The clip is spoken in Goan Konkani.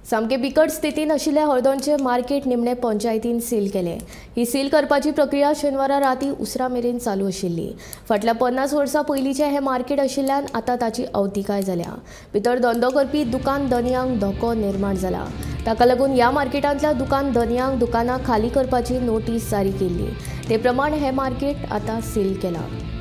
सामके बिकट स्थितीन आशिल्ल्या हळदोणचे मार्केट निमणे पंचायतीन सील केले. ही सील करपाची प्रक्रिया शेनवारा राती उसरा मेरेन चालू आशिल्ली. फाटल्या 50 वर्सां पयलींचें हें मार्केट आशिल्ल्यान आतां ताची अवतिकाय जाल्या. भितर धंदो करपी दुकान धनयांक धोको निर्माण जाला. ताका लागून ह्या मार्केटांतल्या दुकान धनयांक दुकानां खाली करपाची नोटीस जारी केल्ली. ते प्रमाण हें मार्केट आतां सील केलां.